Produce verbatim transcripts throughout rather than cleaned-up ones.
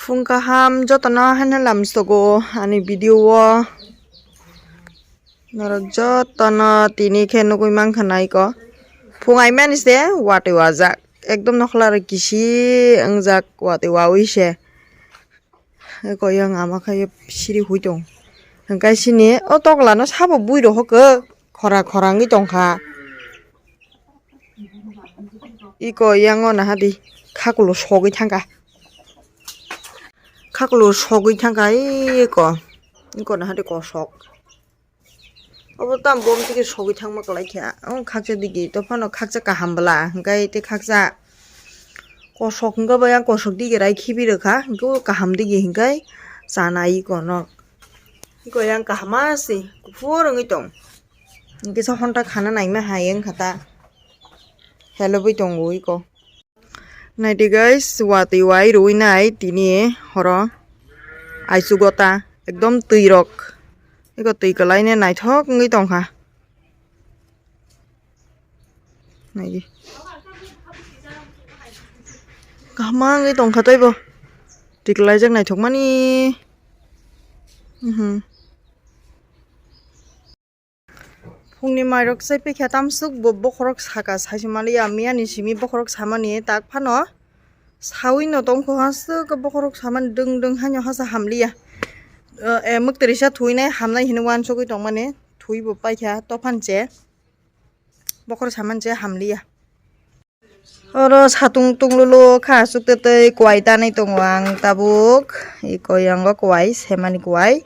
Phung kaham jotono haino lamsogo ani video o. Norok jotono tini khe nugui mankha naiko. Phung aimani se watwi wajak. Ekdom nokhla rok kisi wngjak watwi wawi se. Eko yang ama khe siri hui tong. Hwnkhe sini o toklano sabo bui rohor khe khora khora wngwi tongkha. Iko yango nahadi khakulo sogwi thangkha. Khakulo sogwi thangkha iko. Iko nahadi kosok. Obo tamo bom tigi sogwi thangma kwlai kha. O khaksa digi to phano khaksa kaham bwla. Hwnkhe tei khaksa kosok hwnkhe bo yang kosok digi rai khibi rwkha. Hwnkhe o kaham digi hwnkhe chanai iko no. Iko yang kaham se kuphur wngwi tong. Hwnkhe sa honta khana naima hai wngkha ta. Helobwi tongo iko. Naidi guys, watwi wai rwi nai tini horo aichugo ta ekdom twi rok. Iko twi kwlai ne naithok wngwi tongkha. Naidi. Kaham wngwi tongkha tei bo. Twi kwlaijak naithokmani. Mhm. Phungni mairok chai pikha tamsuk bo bokhorok saka saisumaliya miyani simi bokhorok samani tak phano sawi no tongkho aswk bokhorok samani dwng dwng haino hasa hamliya. Eh, mwktwirisa thuinai hamnai hinwi uansugwi tongmani thwi bo paikha tophan che bokhorok samani che hamliya. Oro satung tunglulu kha aswk tei tei kwai tanwi tongo ang tabuk. Iko yango kwai semani kwai.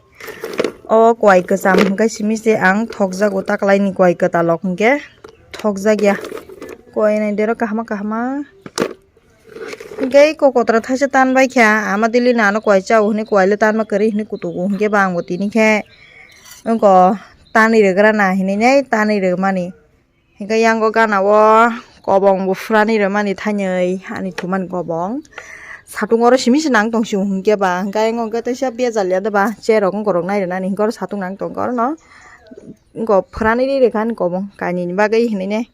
O kwai kwcham hwnkhe simi se ang thokjago taklaini kwai kwtalok hwnkhe thokjakya. Kwai nai dero kahama kahama. Hwnkhe iko kotora thaisa tanbai kha ama dili nano kwai chao hwnwi kwai le tanma kwrwi hwnwi kutugo hwnkhe ba angbo tini khe wngko tanwi rwgrana hinwi nai tanwi rwmani. Hingke yango gana o kobong bo phurani rwmani thainwi ani thumani kobong. Satung oro simi se nang tong sio hingke ba, hingke ayang hingke teisa bejal ya de ba, chair rok wngkorok nai rwnani hingke oro satung nang tong khe oro no wngko phurani ri rwkha ani kobong kainwi ni bagwi hinui ne.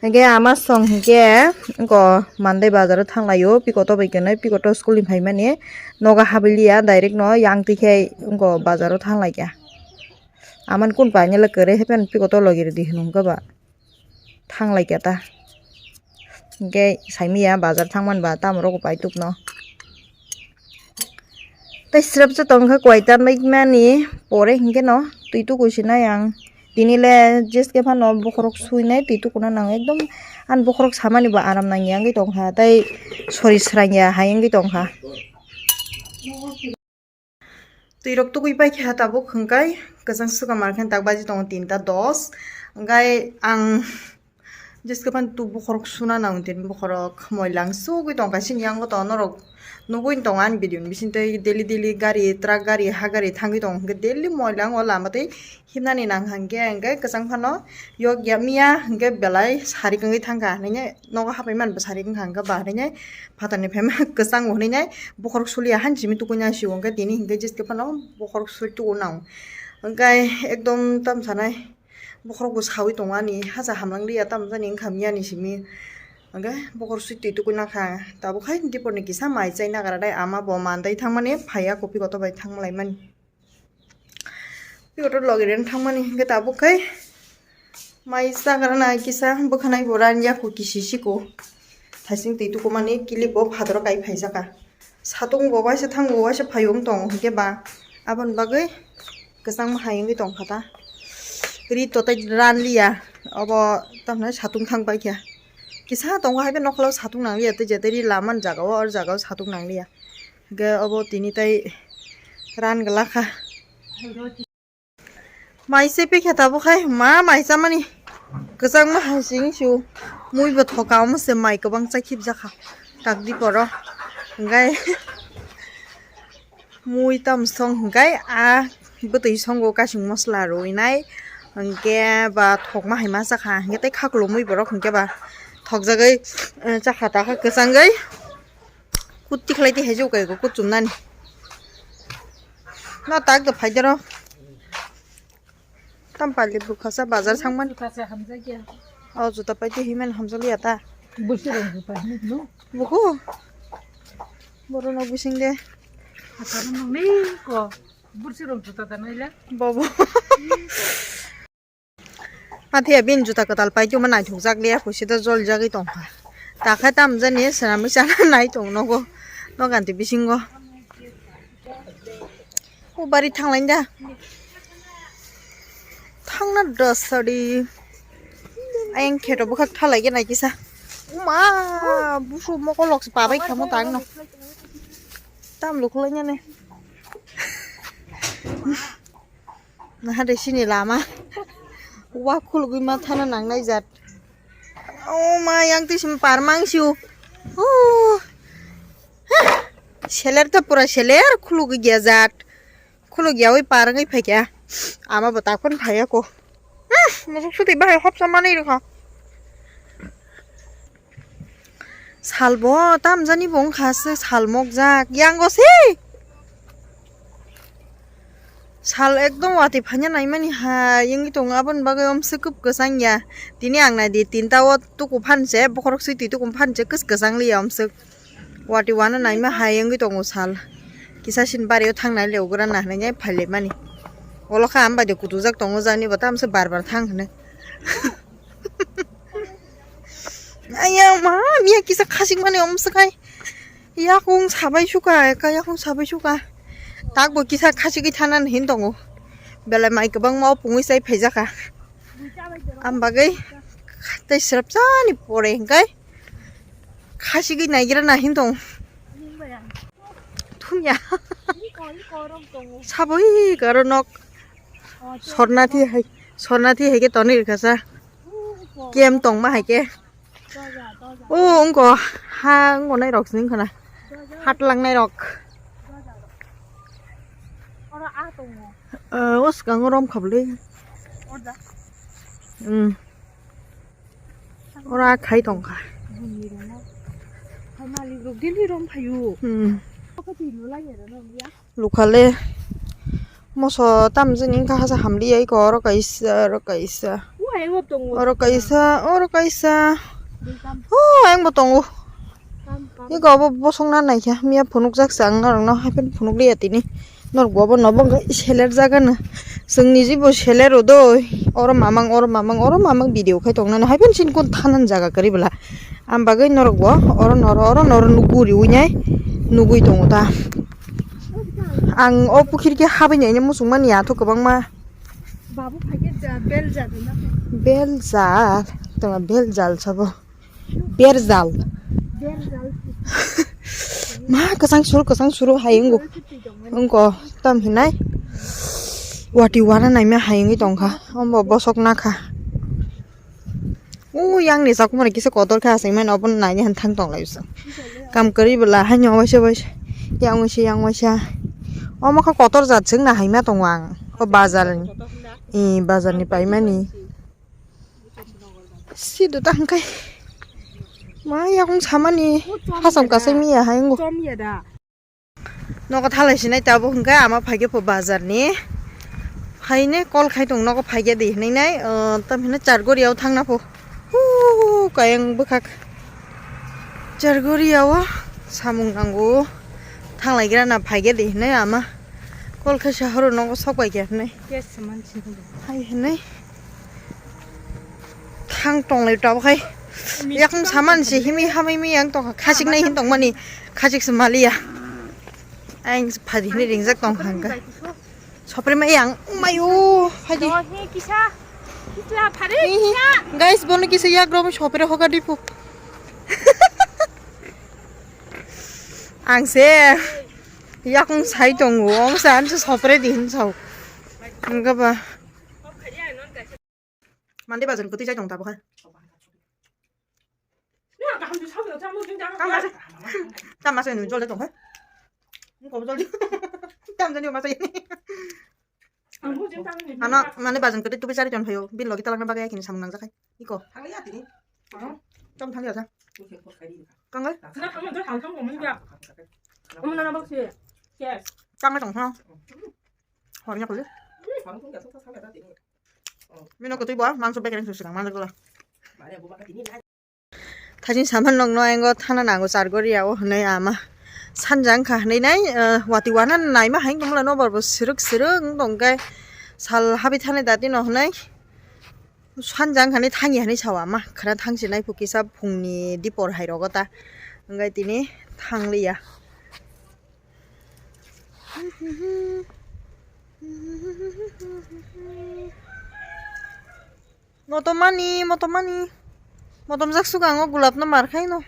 Hingke ama song hingke wngko Mandai bazar o thang lai o, pikoto bai kwnwi, pikoto school ni phaimani nogo habwi liya, direct no yang twi khe wngko bazar o thang lai kha. Amani kun painela kwrwi hapheno pikoto logi rwdi hwnwi hwnkhe ba. Thang lai kha ta. Hingke saimanya bazar thangmani ba tamo rok pai tubno. Tei srep se tongkha kwai tanbai mani pore hingke no twi tuku sinai ang. Tini le jeske phano bokhorok suinai twi tukuna nang ekdom ani bokhorok samani bo aram nangya wngwi tongkha tei sori srangya hai wngwi tongkha. Twi rok tugui pai kha tabuk hwnkhe kwchang swkang mar khe tak baji tongo tinta dos. Hwnkhe ang jeske phano tu bokhorok suna nang tini bokhorok moilang sugui tongkha sini yango tongo norok nugui tongo ani video ni bising tei daily daily gari truck gari ha gari thangwi tongo hwnkhe daily moilang o lama tei himnani nang hwnkhe hwnkhe kwchang phano yok ya miya hwnkhe belai sarik wngwi thangkha hinwi nogo hapai mani bwsari wngkha hwnkhe ba hinwi phatarni phaima kwchang bo hinwi bokhorok suliya hani simi tukuina sio hwnkhe tini hwnkhe jeske phano bokhorok sui tuku nang hwnkhe ekdom tam sanai bokhorok bo sawi tongo ani hacha hamlang liya tam jani wngkha miya ni simi hwnkhe bokhorok sui twi tukuina kha tabuk hai dipor ni kisa mai chai nagra dai ama bo mandai thangmani phaiya kopi kotor bai thangma laimani. Pikoto logi rwna thangmani hwnkhe tabuk khai mai chagra na kisa bwkhanai bo rani yaku kisi siko thaising twi tukumani kilip bo phataro kai phaijaka satung bo waisa thango waisa phaiyo wng tongo hwnkhe ba aboni bagwi kwchangma hai wngwi tongkha ta ri to tei ran liya obo tamhinai satung thang paikha kisa tongo hai khe nokhla o satung nang liya tei je tei ri lamani jaga o oro jaga o satung nang liya. Hingke obo tini tai ran glakha. Mai se pikha tabuk hai ma mai chamani kwchangma hai sing su mui bo thoka omo se mai kwbang chakhip jakha kakdi poro hingke mui tam song hingke a bwtwi songo kasing mosla rwinai hingke ba thokma hai ma chakha hingke tei khaklumui borok hingke ba thokjagwi chakha takha kwchangwi. Kut tikhlai twi haijak kaigo kut chumnani. No tak do phai doro. Tam pali bukhasa bazar sangman. Bukhasa hamjakya. O juta pai twi himan hamjakliya ta. Busi rong juta hinwi no. Buku. Boro no bising de. Asano nungni ko bursi rong juta da naila. Bobo. Athe ya bin juta kwtal pai tuma naithok jak liya pusi da jol jagwi tongkha. Takha tam jani swnamwi chana nai tong nogo. Noganti bisingo. O bari thanglain da. Thangna da sari. Ayang kheto bwkhak thalai gena kisa. Uma busu mokol lok pabai khamo tang no. Tam lukhulai ne. Naha de sini lama. Wa khulugwi ma thana nangnai jat. O ma yang twi sim par mang siu. O. Seler to pura seler khulugwi gya jat. Khulugwi yawi par ngai phaikya. Ama bo takon phaiya ko. Musuk suti bahai hopsa manwi rwkha. Salbo tamjani bo wngkha se sal mokjak yango se. Sal ekdom watwi phanya naimani hai wngwi tongo, aboni bagwi omswk kwp kwchang ya. Tini ang naidi tinta o tuku phan se bokhorok swi twi tuku phan se kwch kwchang liya omswk. Watwi wana naima hai wngwi tongo sal. Kisa sin bari o thang nai le ugra na hinwi phai le mani. Olo kha am bai de kutu jak tongo jani bo tamse bar bar thang hinwi. Aya ma, miya kisa khasik mani omswk hai. Yakung sabai suka, ka yakung sabai suka. Tak bo kisa khasik thanan hin tongo. Belai mai kwbangma o pungwi chai phaijakha. Am bagwi tei srapsani pore hinkai khasik naigira na hin tong. Thumya. Saboi garo nok. Sorna thi hai, sorna thi hai ke toni rikha sa. Kem tong ma hai ke. O wngko ha wngko nai rok sini khana. Hat lang nai rok. O swkang o rom khabli. Hmm. Ora khai tongkha. Malik rok daily rom phaio. Hmm. Lukhale moso tamjani wngkha hasa hamliya iko oro kaisa oro kaisa oro kaisa oro kaisa. Hu ayang bo tongo. Iko obo bosongna naikha miya phunukjak se ang norokno hapheno phunukliya tini. Norok bo obo nobo wngkha seler jagano. Chwng niji bo seler o doi. Oro mamang oro mamang oro mamang video khai tongnani hapheno chini kun thanani jaga kwrwi bwla. Am bagwi norok bo oro noro oro noro nukgo riwi nai nugwi tongo ta. Ang o pukhirke habwi naina muchungmani athuk kwbangma. Babu phaikhe ja, bel ja dina. Bel ja, tama bel jal sabo. Bel jal. Bel jal. Ma kwchang suru kwchang suru hai wngko. Wngko tam hinai. Wati wana naima hai wngwi tongkha. Ombo bosok nakha. O yang ni chakumani kisa kotor khe asai mano obo naini han thang tong lai bwswk. Kam kwrwi bwla haino waisa waisa yang waisa yang waisa. Omo khe kotor jat swk na haima tongo ang o bazar ni. E bazar ni paimani. Sido ta hwnkhe ma yakung samani hasam kasai miya hai wngkha. Nogo thalai sinai tabuk hwnkhe ama phaikhe pho bazar ni. Phaine call khai tong nogo phaikhe di hinwi nai, ah, tam hinwi Chargori o thangna pho. Huu, kayang bwkhak. Chargori o samung nango. Thanglai gra na phaikhe di hinwi ama. Call khai sa horo nogo sok bai khe hinwi. Hai hinwi. Thang tong lai tabuk hai. Yakung saman si himi hamai mi yang tong khasik nai hin tong mani khasik se maliya. Ang phadi hinwi ringjak tong hangka. Sopre ma yang mayo phadi. Dohe kisa. Kisa phari kisa. Guys, bono kisa yak rom sopre hoga dipu. Ang se yakung sai tongo, ang se ang se sopre di hin sao. Ang ba. Mande bazar kwtwi chai tong tabuk hai. Tama se, tama se nung jol de tong hai. Nung kobo jol de. Tam jani ma sai. Ano mande bazar kwtwi tubi chari ton phayo. Bin logi talangna bagwi kini samung nang jakai. Iko. Tam thangli asa. Kangai. Kangai tong ha. Hornya kali. Mino kutui bo mangso bekereng susu nang manjak dola. Thajin saman nokno engo thana nango Chargori o hwnwi ama. Sanja wngkha hinwi nai, eh, wati wana naima hai wngtongmani nobar bo sirwk sirwk wngtong khe sal habi thani dati no hinwi sanja wngkha hinwi thangya hinwi sawa ma khwna thangsinai phu kisa phungni dipor hai rogo ta wngkha tini thangliya. Motomani, motomani. Motomjak sugango gulapno mar khaino.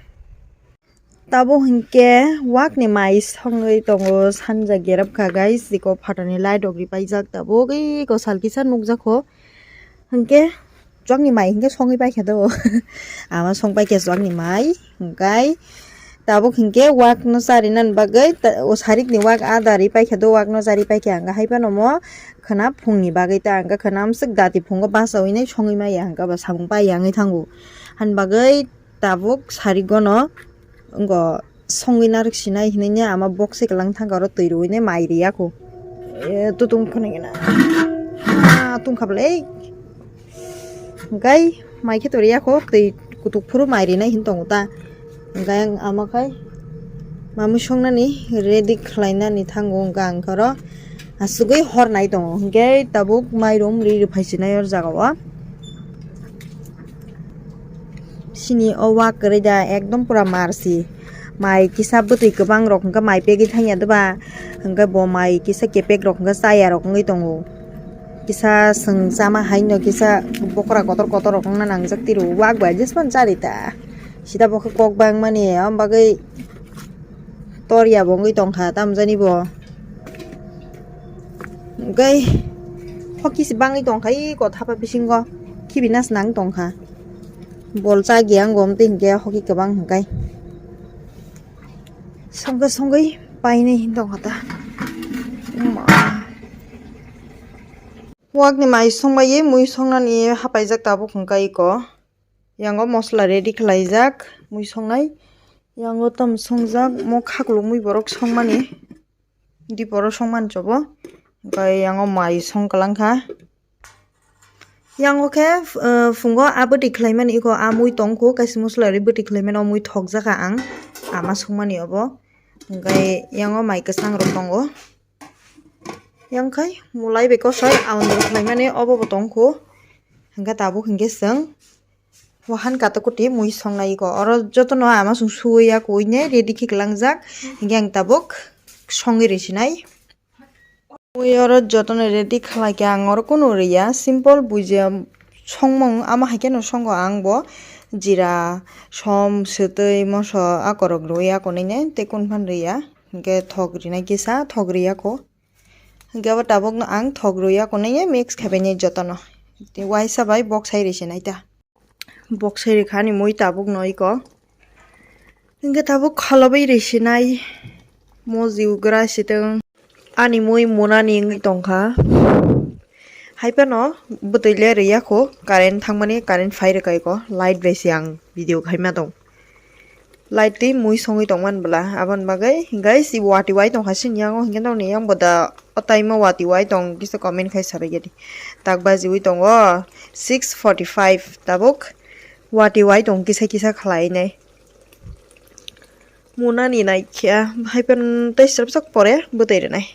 Tabuk hinkhe wakni mai songwi tongo, sanja gerap kha guys, iko phatani light rok ripaijak tabuk, iko sal kisa nukjakho. Hinkhe chwngni mai hinkhe songwi paikha do. Ama song paikha chwngni mai, hinkhe tabuk hinkhe wakno charinani bagwi ta-, o sarikni wak a dari paikha do, wakno chari paikha, hinkhe haiphano mo khwna phungni bagwi ta, hinkhe khwna amswk dati phungo bachawi nai songwi maya, hinkhe bo samung paiya wngwi thango. Hani bagwi tabuk sarigono wngkha songwi narwk sinai hinwi ama box se kwlang thangkha oro twi rwui nai mai riyakho. E, tutung khwnwi gana. Ah, tungkha bwlai. Hinkhe mai khe toriyakho twi kutuk phuru mai rinai hin tongo ta. Hinkhe ang ama khai mamwi songnani ready khlainani thango hinkhe ang khoro asugwi hor nai tongo. Hinkhe tabuk mairum ri rwphai sinai o jagao. Sini o wak kwrwi da ekdom pura marsi. Mai kisa bwtwi kwbang rok hinkhe mai pegwi thangya doba. Hinkhe bo mai kisa kepek rok hinkhe chaya rok wngwi tongo. Kisa swng chama hai no kisa bokra kotor kotor rok wngna nangjak tiro. Wak bai adjust man chari ta. Sida bo khe kok bang mani, am bagwi torya bo wngwi tongkha, tamjani bo. Hinkhe hoki se bangwi tongkha, iko thapa bisingo khibi nas nang tongkha. Bol cha giya wngom tei hinkhe hoki kwbang hinkhe. Songkhe songwi painai hin tongkha ta. Wakni mai songbai mui songnani hapaijak tabuk hinkhe iko. Yango mosla ready khlaijak mui songnai. Yango tam songjak mo khakluk mui borok songmani. Diporo songmani chobo. Hinkhe yango mai song kwlangkha. Yango khe, eh, phungo a bwtwi khlaimani iko a mui tongkho kaisa mosla ri bwtwi khlaimani o mui thokjakha ang. Ama songmani obo. Hinkhe yango mai kwchang rok tongo. Yang khai mulai bai kosoi aundro khlaimani obo bo tongkho. Hinkhe tabuk hinkhe chwng wahan katakuti mui songnai iko. Oro jotono ama chwng suwi ya kuwi ne ready khe kwlangjak. Hinkhe ang tabuk songwi rwsinai. Mui oro jotono ready khlaikhe ang oro kunu rwya, simple bujiya songmung ama hai kheno songo ang bo jira, som, swtwi, moso akorok rwya konwi ne tei kunu phano rwya. Hinkhe thok rinai kisa, thok riyakho. Hinkhe abo tabukno ang thok rwya konwi mix khaibainai jotono. Waisa bai boksai rwsinai ta. Boksai rwkha ani mui tabukno iko. Hinkhe tabuk kholobwi rwsinai. Mo jiugra sitwng. Ani mui munani wngwi tongkha. Haiphano bwtwi le rwya kho, current thangmani, current phai rwkha iko, light bai se ang video khaima tong. Light twi mui songwi tongmani bwla, aboni bagwi guys, i wati wai tongkha sini yango, hinkhe nokni yang bo da o time o wati wai tong kisa comment khai sabaigedi. Tak bajiwi tongo six forty five tabuk, wati wai tong kisa kisa khlainai. Munani naikhe, haiphano tei srapsak pore bwtwi rwnai.